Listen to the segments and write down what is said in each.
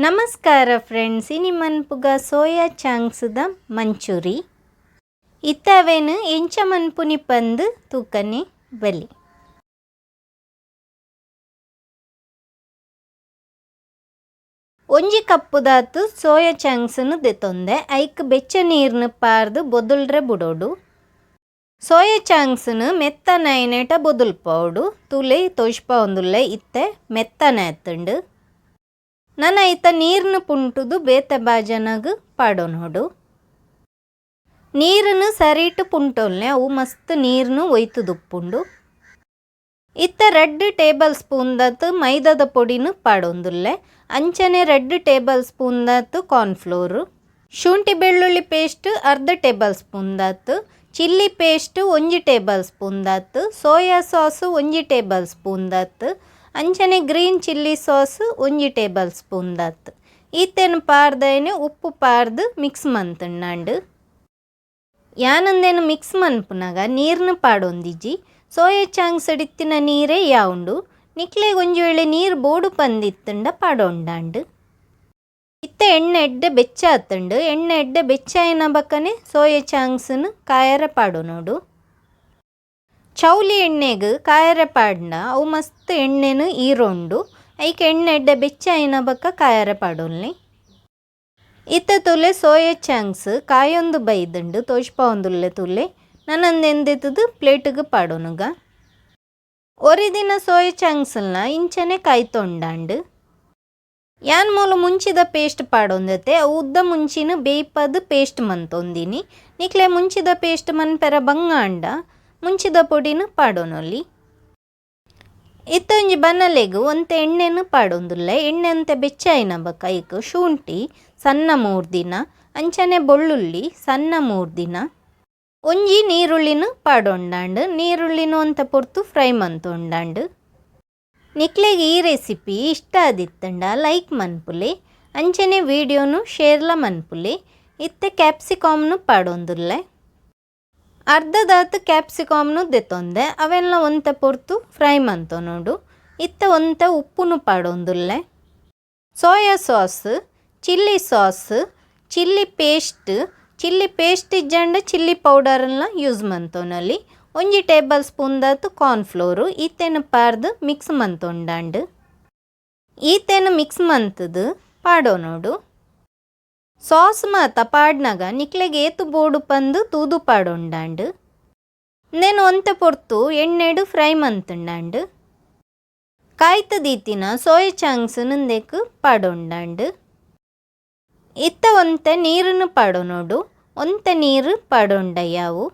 ನಮಸ್ಕಾರ ಫ್ರೆಂಡ್ಸ್, ಇನಿ ಮನ್ಪುಗ ಸೋಯಾ ಚಾಂಕ್ಸ್ದ ಮಂಚೂರಿ. ಇತ್ತವೇನು ಎಂಚ ಮನ್ಪುನಿ ಪಂದು ತೂಕನೆ ಬಲಿ. ಒಂಜಿ ಕಪ್ಪುದಾತು ಸೋಯಾ ಚಾಂಕ್ಸ್ನು ದೆತೊಂದೆ. ಐಕ್ ಬೆಚ್ಚ ನೀರ್ನು ಪಾರ್ದು ಬೊದುಲ್ರೆ ಬುಡೋಡು. ಸೋಯಾ ಚಾಂಕ್ಸ್ನು ಮೆತ್ತನಾಯಿನೇಟ ಬೊದುಲ್ಪೋಡು. ತೂಲೆ, ತೋಜ್ಪಾವೊಂದುಲ್ಲೆ, ಇತ್ತೆ ಮೆತ್ತನೆ ಆತುಂಡು. ನನ ಐತ ನೀರ್ನು ಪುಂಟುದು ಬೇತೆ ಬಾಜನಗ್ ಪಾಡೊನೊಡು. ನೀರುನು ಸರಿಟ್ ಪುಂಟೊಲ್ನೆ, ಅವು ಮಸ್ತ್ ನೀರ್ನು ಒಯ್ತುದುಪ್ಪುಂಡು. ಇತ್ತೆ 2 ಟೇಬಲ್ ಸ್ಪೂನ್ ದಾತ್ ಮೈದಾದ ಪೊಡಿನು ಪಾಡೊಂದುಲ್ಲೆ. ಅಂಚನೆ 2 ಟೇಬಲ್ ಸ್ಪೂನ್ ದಾತ್ ಕಾರ್ನ್ ಫ್ಲೋರ್, ಶುಂಠಿ ಬೆಳ್ಳುಳ್ಳಿ ಪೇಸ್ಟ್ ಅರ್ಧ ಟೇಬಲ್ ಸ್ಪೂನ್ ದಾತ್, chilli paste 1 table spoon ದಾತ್, soya sauce 1 table spoon ದಾತ್, ಅಂಚನೆ green chilli sauce 1 table spoon ದಾತ್. ಈತೆನ್ ಪಾರ್ದೈನೆ ಉಪ್ಪು ಪಾರ್ದು ಮಿಕ್ಸ್ ಮಂತುಂಡಾಂಡು. ಯಾನಂದೇನು ಮಿಕ್ಸ್ ಮನ್ಪುನಗ ನೀರ್ನು ಪಾಡೊಂದಿಜ್ಜಿ. ಸೋಯಾ ಚಾಂಕ್ಸ್ ಇತ್ತಿನ ನೀರೇ ಯಾವುಂಡು. ನಿಕ್ಲೆಗ್ ಒಂಜಿ ವೇಳೆ ನೀರು ಬೋಡು ಪಂದಿತ್ತುಂಡ ಪಾಡೊಂಡಾಂಡು. ಇತ್ತೆ ಎಣ್ಣೆ ಎಡ್ಡೆ ಬೆಚ್ಚ ಆತುಂಡು. ಎಣ್ಣೆ ಎಡ್ಡೆ ಬೆಚ್ಚಾಯಿನ ಬಕ್ಕನೆ ಸೋಯಾ ಚಾಂಕ್ಸ್ನು ಕಾಯರೆ ಪಾಡೊನೊಡು. ಚೌಲಿ ಎಣ್ಣೆಗ್ ಕಾಯರೆ ಪಾಡ್ಂಡ ಅವು ಮಸ್ತ್ ಎಣ್ಣೆನು ಈರೊಂಡು. ಐಕ್ ಎಣ್ಣೆ ಎಡ್ಡೆ ಬೆಚ್ಚಾಯಿನ ಬಕ್ಕ ಕಾಯರೆ ಪಾಡೊನ್ಲಿ. ಇತ್ತೆ ತೂಲೆ, ಸೋಯಾ ಚಾಂಕ್ಸ್ ಕಾಯೊಂದು ಬೈದುಂಡು, ತೋಜ್ಪಾವೊಂದುಲ್ಲೆ ತೂಲೆ. ನನಂದೆಂದೆತ್ತದು ಪ್ಲೇಟ್ಗ್ ಪಾಡೊನುಗ. ಒರಿದಿನ ಸೋಯಾ ಚಾಂಕ್ಸ್ನ ಇಂಚನೆ ಕಾಯ್ತೊಂಡಾಂಡು. ಯಾನ್ ಮೂಲು ಮುಂಚಿದ ಪೇಸ್ಟ್ ಪಾಡೊಂದತೆ. ಅವು ಉದ್ದ ಮುಂಚಿನ ಬೇಯ್ಪದ್ ಪೇಸ್ಟ್ ಮಂತೊಂದಿನಿ. ನಿಕ್ಲೆ ಮುಂಚಿದ ಪೇಸ್ಟ್ ಮನ್ಪೆರ ಬಂಗಾಂಡ ಮುಂಚಿದ ಪೊಡಿನ ಪಾಡೊನೊಲಿ. ಇತ್ತೆ ಒಂಜಿ ಬನಲೆಗ್ ಒಂತೆ ಎಣ್ಣೆನು ಪಾಡೊಂದುಲ್ಲೆ. ಎಣ್ಣೆ ಒಂತೆ ಬೆಚ್ಚಾಯಿನ ಬೊಕ್ಕ ಐಕ್ ಶುಂಠಿ ಸಣ್ಣ ಮೂರ್ದಿನ, ಅಂಚನೆ ಬೊಳ್ಳುಳ್ಳಿ ಸಣ್ಣ ಮೂರ್ದಿನ, ಒಂಜಿ ನೀರುಳ್ಳಿನ ಪಾಡೊಂಡಾಂಡು. ನೀರುಳ್ಳಿನ ಒಂತೆ ಪೊರ್ತು ಫ್ರೈ ಮಂತೊಂಡಾಂಡು. ನಿಕ್ಲೆಗ್ ಈ ರೆಸಿಪಿ ಇಷ್ಟ ಆದಿತ್ತಂಡ ಲೈಕ್ ಮನ್ಪುಲೆ, ಅಂಚನೆ ವಿಡಿಯೋನು ಶೇರ್ಲ ಮನ್ಪುಲೆ. ಇತ್ತೆ ಕ್ಯಾಪ್ಸಿಕಮ್ನು ಪಾಡೊಂದುಲ್ಲೆ. ಅರ್ಧದಾತ್ ಕ್ಯಾಪ್ಸಿಕಮ್ನು ದೆತೊಂದೆ. ಅವೆಲ್ಲ ಒಂತೆ ಪೊರ್ತು ಫ್ರೈ ಮಂತೊನೊಡು. ಇತ್ತೆ ಒಂತೆ ಉಪ್ಪುನು ಪಾಡೊಂದುಲ್ಲೆ. Soya sauce, chilli sauce, chilli paste, chilli paste ಇಜ್ಜಂಡ chilli ಪೌಡರ್ನ ಯೂಸ್ ಮಂತೊನೊಲಿ. ಒಂಜಿ ಟೇಬಲ್ ಸ್ಪೂನ್ ದಾತ್ ಕಾರ್ನ್ ಫ್ಲೋರು. ಈತೆನ್ ಪಾರ್ದು ಮಿಕ್ಸ್ ಮಂತೊಂಡಾಂಡು. ಈತೆನ್ ಮಿಕ್ಸ್ ಮಂತುದು ಪಾಡೊನೊಡು. ಸಾಸ್ ಮಾತ ಪಾಡ್ನಗ ನಿಕ್ಲೆಗ್ ಏತು ಬೋಡು ಪಂದು ತೂದು ಪಾಡೊಂಡಾಂಡು. ಉಂದೆನ್ ಒಂತೆ ಪೊರ್ತು ಎಣ್ಣೆಡ್ ಫ್ರೈ ಮಂತುಂಡಾಂಡು. ಕಾಯ್ತು ದೀತಿನ ಸೋಯಾ ಚಾಂಕ್ಸ್ ಉಂದೆಕ್ ಪಾಡೊಂಡಾಂಡು. ಇತ್ತೆ ಒಂತೆ ನೀರುನು ಪಾಡೊನೊಡು. ಒಂತೆ ನೀರು ಪಾಡೊಂಡ ಯಾವು.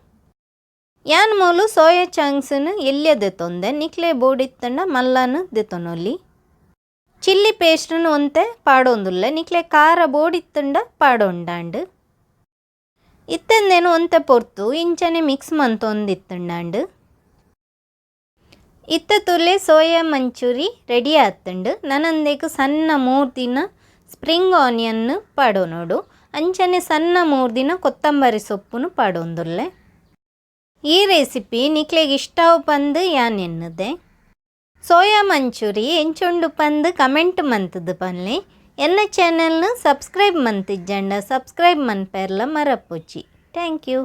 ಯಾನ್ ಮೂಲು ಸೋಯಾ ಚಾಂಕ್ಸ್ನು ಎಲ್ಯ ದೆತೊಂದೆ. ನಿಕ್ಲೆ ಬೋಡಿತ್ತಂಡ ಮಲ್ಲನು ದೆತೊನೊಲಿ. ಚಿಲ್ಲಿ ಪೇಸ್ಟ್ನು ಒಂತೆ ಪಾಡೊಂದುಲ್ಲೆ. ನಿಕ್ಲೆ ಖಾರ ಬೋಡಿತ್ತಂಡ ಪಾಡೊಂಡಾಂಡು. ಇತ್ತೆಂದೇನು ಒಂತೆ ಪೊರ್ತು ಇಂಚನೆ ಮಿಕ್ಸ್ ಮಂತೊಂದಿತ್ತುಂಡಾಂಡು. ಇತ್ತೆ ತೂಲೆ, ಸೋಯಾ ಮಂಚೂರಿ ರೆಡಿ ಆತುಂಡು. ನನಂದೆಕ್ ಸಣ್ಣ ಮೂರ್ದಿನ ಸ್ಪ್ರಿಂಗ್ ಆನಿಯನ್ ಪಾಡೊನೊಡು. ಅಂಚನೆ ಸಣ್ಣ ಮೂರ್ದಿನ ಕೊತ್ತಂಬರಿ ಸೊಪ್ಪುನು ಪಾಡೊಂದುಲ್ಲೆ. ಈ ರೆಸಿಪಿ ನಿಕ್ಲೆಗ್ ಇಷ್ಟ ಪಂದು ಯಾನ್ ಎನ್ನುದೆ. ಸೋಯಾ ಮಂಚೂರಿ ಎಂಚುಂಡು ಪಂದು ಕಮೆಂಟ್ ಮಂತುದು ಪನ್ಲೆ. ಎನ್ನ ಚಾನೆಲ್ನ ಸಬ್ಸ್ಕ್ರೈಬ್ ಮಂತಿಜ್ಜಂಡ ಸಬ್ಸ್ಕ್ರೈಬ್ ಮನ್ಪೆರ್ಲ ಮರಪೊಚ್ಚಿ. Thank you.